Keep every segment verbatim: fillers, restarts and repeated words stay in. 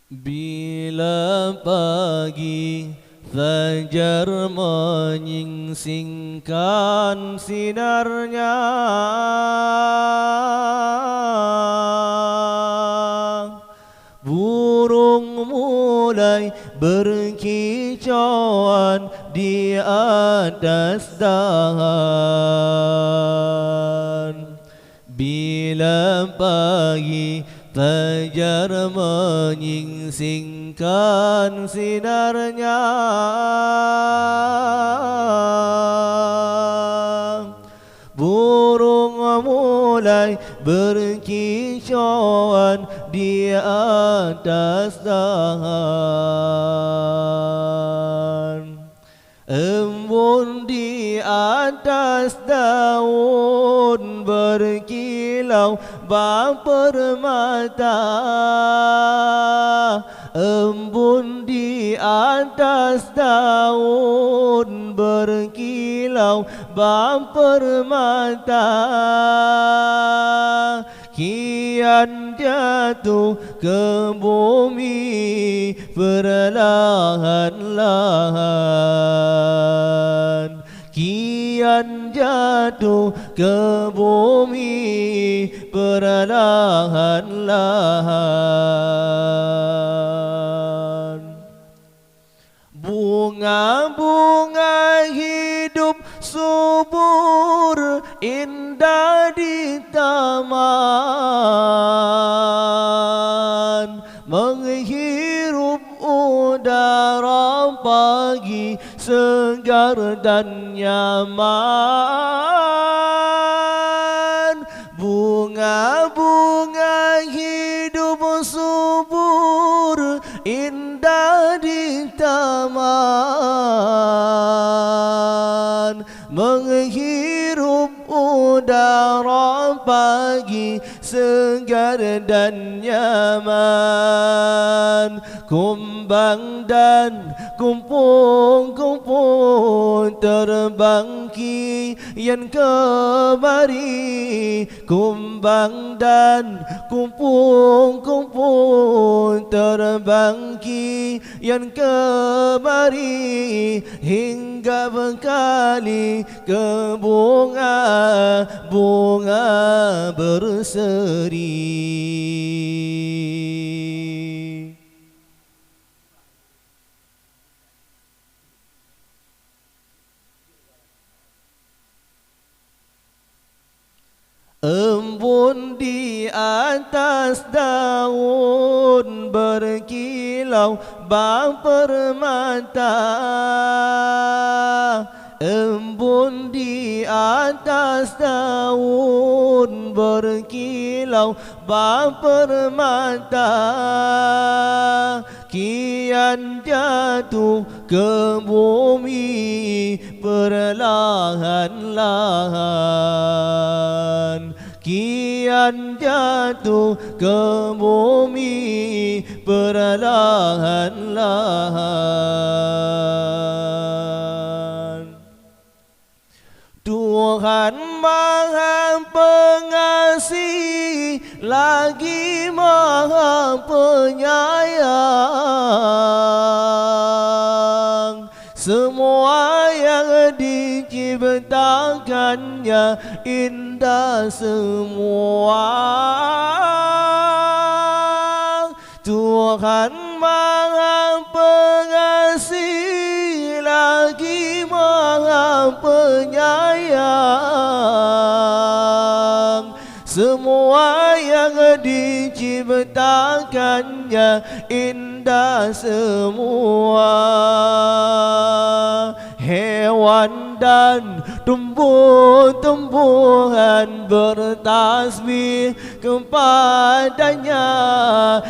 Bila pagi fajar menyingsingkan sinarnya, burung mulai berkicauan di atas dahan. Bila pagi fajar menyingsingkan sinarnya, burung mulai berkicauan di atas dahan. Embun di atas daun berkilau bak permata. Embun di atas daun berkilau bak permata. Kian jatuh ke bumi perlahan-lahan. Kian jatuh ke bumi perlahan-lahan. Bunga-bunga hidup subur indah di taman, menghirup udara pagi segar dan nyaman. Bunga-bunga hidup subur indah di taman, menghirup udara pagi segar dan nyaman. Kumbang dan kumpung-kumpung terbang kian kemari. Kumbang dan kumpung-kumpung terbang kian kemari, hingga berkali ke bunga-bunga berseri. Embun di atas daun berkilau bak permata. Embun di atas daun berkilau bak permata. Kian jatuh ke bumi perlahan-lahan. Kian jatuh ke bumi perlahan-lahan. Tuhan Maha Pengasih lagi Maha Penyayang. Semua yang diciptakan-Nya indah semua. Tuhan Maha Pengasih lagi Maha Penyayang. Semua yang diciptakan-Nya indah semua. Hewan dan tumbuh-tumbuhan bertasbih kepada-Nya.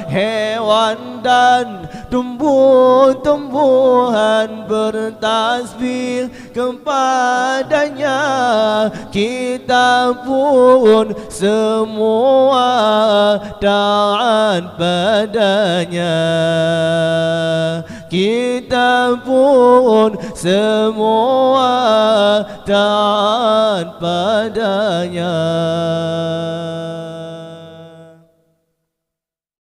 Hewan dan tumbuh-tumbuhan bertasbih kepada-Nya. Kita pun semua taat pada-Nya. Kita pun semua taat pada-Nya.